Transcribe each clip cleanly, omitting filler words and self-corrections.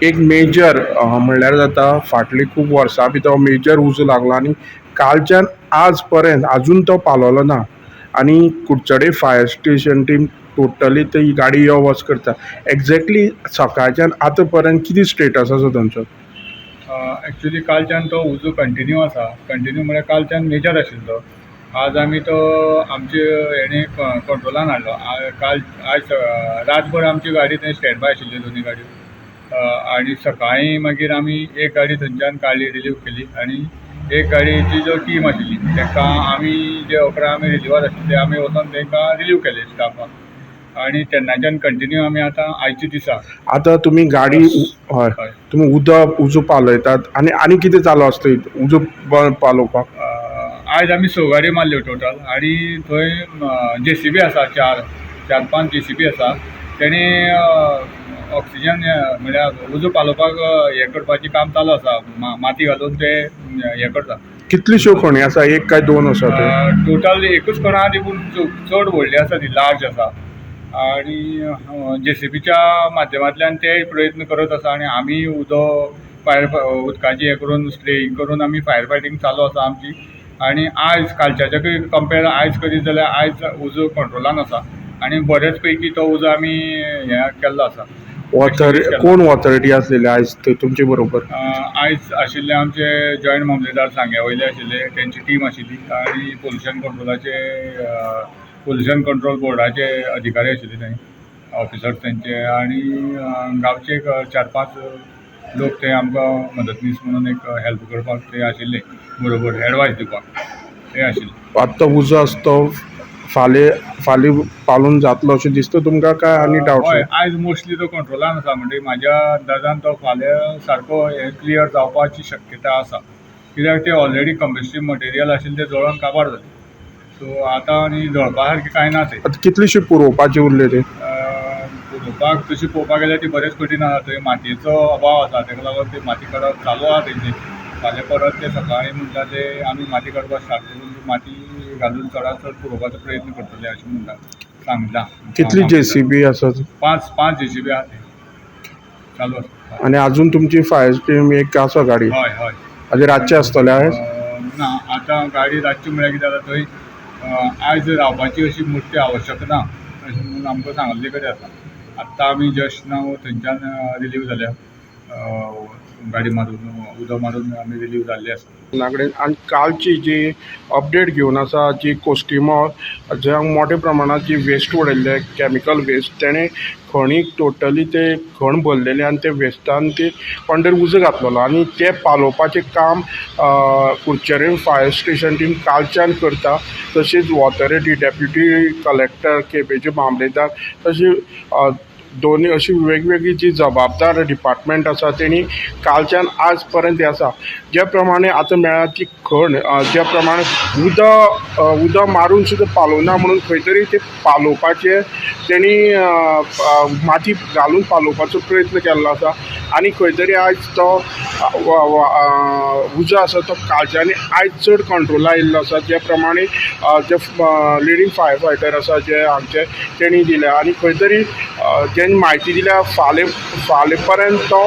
एक मेजर म्हणल्यार जाता, फाटली खूब वर्सां भितर मेजर उजो लागलो आनी कालच्यान आज पर्यंत आजून तो पालवलो ना आनी कुडचडे फायर स्टेशन टीम टोटली ती गाडी यो वच करता. एग्जॅक्टली सकाळच्यान आतां पर्यंत कितें स्टेटस आसा तांचो? एक्चुली कालच्यान तो उजो कंटिन्यू आसा. कंटिन्यू म्हळ्यार कालच्यान मेजर आशिल्लो. आज आमी तो आमचे हेणे कंट्रोलान हाडलो. काल आयज रातभर आमची गाडी थंय स्टँड बाय आशिल्ली, दोनी गाडयो. आनी सकाळीं मागीर आमी एक गाडी थंयच्यान काडली, रिलीव केली आनी एक गाडयेची जो टीम आशिल्ली तांकां आमी जे 11 आमी रिलिवार आशिल्ले ते आमी वचोन तांकां रिलीव केले स्टाफाक आनी तेन्नाच्यान कंटिन्यू आमी आतां आयच्या दिसा. आतां तुमी गाडी, हय, तुमी उदक उजो पालयतात आनी आनी कितें चालू आसता उजो पालोवपाक? आयज आमी 6 गाडयो मारल्यो टोटल आनी थंय जेसीबी आसा, चार चार पांच जेसीबी आसा. तेणी ऑक्सिजन म्हळ्यार उजो पालोवपाक हें करपाचें काम चालू आसा. माती घालून ते हें करता. कितल्योश्यो खणी आसा, एक काय दोन आसा त्यो? टोटल एकूच खण आहा ती, पूण चड व्हडली आसा ती, लार्ज आसा आनी जेसीबीच्या माध्यमांतल्यान ते प्रयत्न करत आसा आनी आमी उदक फायर उदकाची हें करून स्प्रेयींग करून आमी फायर फायटींग चालू आसा आमची. आनी आयज कालच्याच्या कंपेर आयज करीत जाल्यार आयज उजो कंट्रोलान आसा आनी बरेच पैकी तो उजो आमी हें केल्लो आसा. कोण ऑथॉरिटी आसलेले आयज तुमचे बरोबर? आयज आशिल्ले आमचे जॉयंट मामलेदार सांग्या वयले आशिल्ले, तेंची टीम आशिल्ली आनी पोल्युशन कंट्रोलाचे पोल्युशन कंट्रोल बोर्डाचे अधिकारी आशिल्ले थंय, ऑफिसर्स तेंचे आनी गांवचे एक 4-5 लोक ते आमकां मदतनीस म्हणून एक हेल्प करपाक ते आशिल्ले, बरोबर एडवायस दिवपाक ते आशिल्ले. आत्तां उजो आसा तो फाल्यां पालोवन जातलो अशें दिसता तुमकां काय आनी डावट? हय, आयज मोस्टली तो कंट्रोलान आसा, म्हणटकीर म्हाज्या अंदाजान तो फाल्यां सारको हें क्लियर जावपाची शक्यता आसा, कित्याक ते ऑलरेडी कंबस्टीव मटेरियल आशिल्लें तें जळोन काबार जालें. सो आतां आनी जळपा सारकें कांय ना तें. आतां कितलीशी पुरोवपाची उरली ती? पुरोवपाक तशी पळोवपाक गेल्यार ती बरेच कठीण आसा. थंय मातयेचो अभाव आसा, तेका लागून ती माती काडप चालू आसा तेंची. फाल्यां परत ते सकाळीं म्हणटा ते आमी माती काडपाक स्टार्ट करून माती घालून चडांत चड पुरोवपाचो प्रयत्न करतले अशें म्हणटा, सांगलां. कितली जेसीबी आसा? 5 जेसीबी आसा, ते चालू आसा. आनी आजून तुमची फायर टीम एक आसा गाडी? हय हय. आनी रातचें आसतलें आयज? ना, आतां गाडी रातची म्हळ्यार कितें जाता, थंय आयज रावपाची अशी मोठी आवश्यकता ना अशें म्हणून आमकां सांगल्ले कडेन आसा. आत्तां आमी जस्ट नाव थंयच्यान रिलीव जाल्या, गाडी मारून उदक मारून आमी रिलीव जाल्ले आसा. कडेन आनी कालची जी अपडेट घेवन आसा, जी कोस्टिमो ज्या मोठ्या प्रमाणांत जी वेस्ट उडयल्ले केमिकल वेस्ट, तेणें खणीक टोटली ते खण भरलेले आनी ते वेस्टान ते कोण तरी उजो घातलेलो आनी ते पालोवपाचें काम कुडचडे फायर स्टेशन टीम कालच्यान करता. तशीच ऑथॉरिटी डेप्युटी कलेक्टर, केपेंचे मामलेदार, तशी दोनी अशी वेगवेगळी जी जबाबदार डिपार्टमेंट आसा तेणी कालच्यान आज पर्यंत हें आसा. ज्या प्रमाणे आतां मेळ्ळा ती खण, ज्या प्रमाणे उदक मारून सुद्दां पालोवना म्हणून खंय तरी ते पालोवपाचें तेणी माती घालून पालोवपाचो प्रयत्न केल्लो आसा आनी खंय तरी आयज तो उजो आसा तो कालच्यानी आयज चड कंट्रोला आयिल्लो आसा. ज्या प्रमाणे जे लिडींग फायर फायटर आसा जे आमचे तेणी दिल्या आनी खंय तरी जेन्ना म्हायती दिल्या फाल्यां पर्यंत तो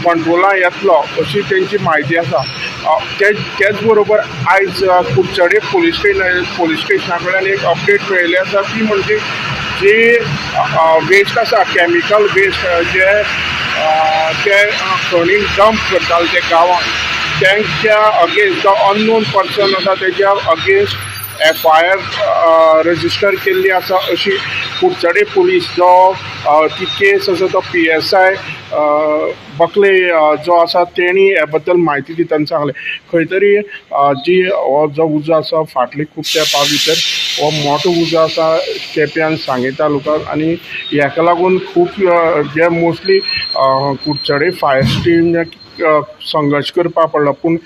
कंट्रोला येतलो अशी तेंची म्हायती आसा. तेच बरोबर आयज कुडचडे पुलीस स्टेशना कडल्यान एक अपडेट मेळिल्ली आसा ती म्हणजे जी वेस्ट आसा, केमिकल वेस्ट जे ते खणीक डंप करताले ते गांवांत, तेंच्या अगेन्स्ट जो अननोन पर्सन आसा तेज्या अगेन्स्ट FIR register केल्ली आसा अशी कुडचडे पुलीस जो ती केस आसा तो PSI बकले जो आसा तेणी ह्या बद्दल म्हायती दितना सांगलें. खंय तरी जी हो जो उजो आसा फाटली खूब तेंपा भितर हो मोठो उजो आसा केप्यान सांगें तालुक्याक आनी हेका लागून खूब जे मोस्टली कुडचडे फायर स्टेशन संघर्श करपाक पडलो. पूण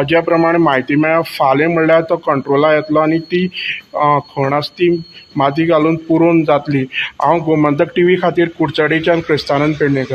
ज्या प्रमाणे म्हायती मेळ्ळ्या फाल्यां म्हणल्यार तो कंट्रोला येतलो आनी ती खण आसा ती माती घालून पुरोवन जातली. हांव गोमंतक टीव्ही खातीर कुडचडेच्यान क्रिस्तानंद पेडणेकर.